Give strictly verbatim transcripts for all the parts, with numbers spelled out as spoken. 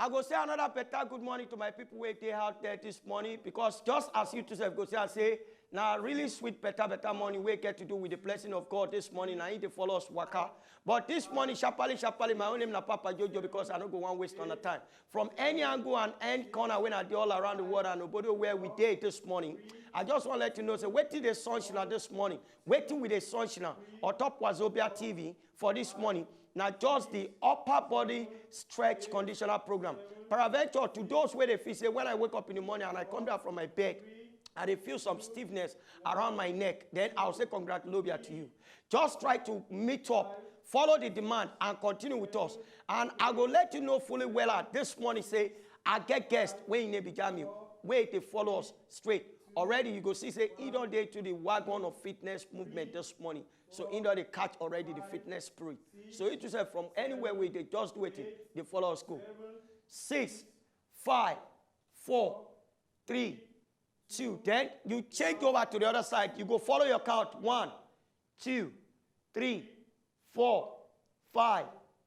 I go say another better good morning to my people wey dey out there this morning, because just as you two sef go say, I say, na really sweet, better, better morning wey get to do with the blessing of God this morning. Na him dey follow us waka. But this morning, sharply, sharply, my own name na Papa Jojo, because I no go wan waste on the time. From any angle and any corner wey I dey all around the world and obodo where we dey this morning, I just wan let you know say wetin dey sunshine this morning, wetin we dey sunshine on top Wazobia T V for this morning, na just the upper body stretch conditional program. Paraventure, to those wey dey feel say when I wake up in the morning and I come down from my bed, I dey feel some stiffness around my neck, then I'll say congratulobia to you. Just try to meet up, follow the demand, and continue with us. And I go let you know fully well at this morning say I get guest wey him name be Jamiu, wey dey follow us straight. Already you go see say he don dey to the wagon of fitness movement this morning. So he don dey catch already the fitness spirit. So you too sef, from anywhere wey dey, just do wetin, dey follow us go. Six, five, four, three, two. Then you change over to the other side. You go follow your count. One, two, three, four, five,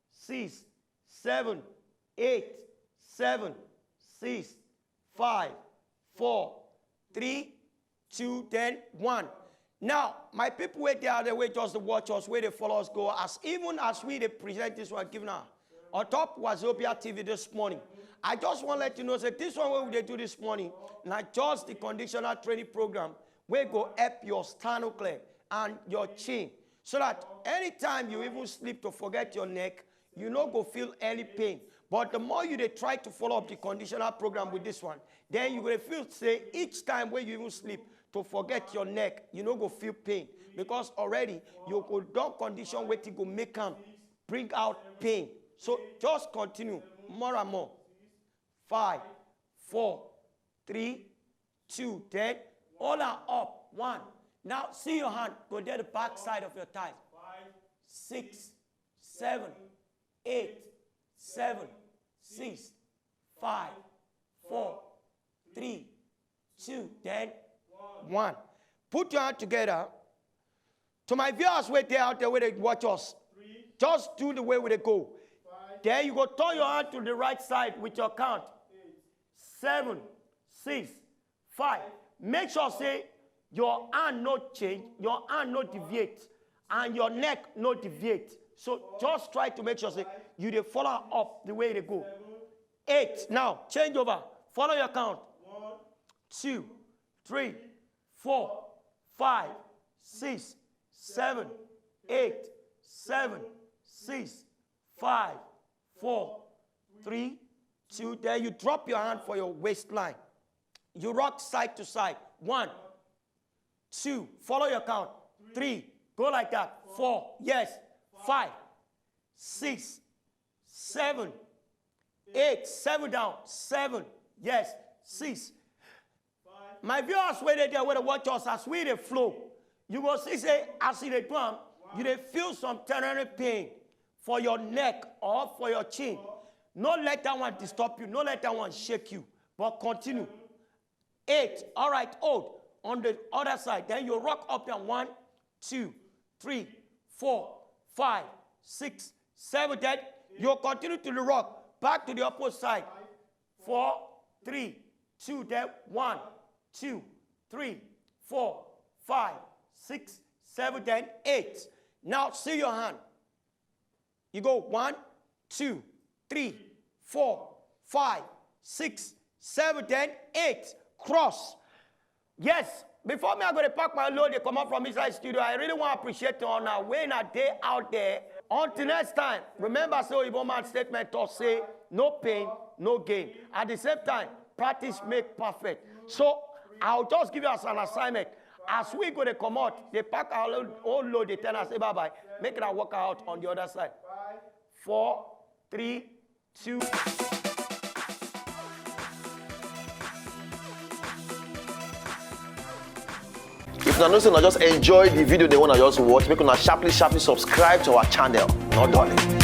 six, seven, eight, seven, six, five, four, three, two, then one. Now, my people wey dey out there, wey just dey watch us, wey dey follow us go, as even as we dey present this one, give now on top Wazobia T V this morning. I just wan let you know say this one wey we dey do this morning na just the conditional training program wey go help your sternocleidomastoid and your chin, so that anytime you even sleep to forget your neck, you no go feel any pain. But the more you dey try to follow up the conditional program with this one, then you go dey feel say each time wey you even sleep to forget your neck, you no go feel pain, because already you go don condition wetin go make am bring out pain. So just continue more and more. Five, four, three, two. Then hold am up. One. Now see your hand go dey the back side of your thigh. Six, seven, eight, seven, six, five, four, three, two, then one. Put your hand together. To my viewers wey dey out there wey dey watch us, just do the way we dey go. Then you go turn your hand to the right side with your count. Seven, six, five. Make sure say your hand no change, your hand no deviate, and your neck no deviate. So just try to make sure say you dey follow up the way e dey go. Eight. Now change over. Follow your count. Two, three, four, five, six, seven, eight, seven, six, five, four, three, two. Then you drop your hand for your waistline. You rock side to side. One, two. Follow your count. Three. Go like that. Four. Yes. Five, six, seven, eight. Seven down. Seven. Yes. Six. My viewers wey dey there, wey dey watch us as we dey flow, you go see say as you dey do am, you dey feel some temporary pain for your neck or for your chin. No let that one disturb you. No let that one shake you. But continue. Eight. All right, hold on the other side. Then you rock up down. One, two, three, four, five, six, seven. Then you continue to the rock. Back to the opposite side. Four, three, two. Then one, two, three, four, five, six, seven. Then eight. Now see your hand. You go one, two, three, four, five, six, seven, then eight. Cross. Yes, before me, I go to pack my load, they come up from inside studio. I really want to appreciate you all now. When I day out there, until next time, remember, so Igbo man statement to say, no pain, no gain. At the same time, practice make perfect. So I'll just give you as an assignment. As we go to come out, they pack our load, old load, they tell us, say bye bye. Make it work out on the other side. Four, three, two. If una know say una just enjoy the video, they wanna just watch, make una sharply, sharply subscribe to our channel. No darling.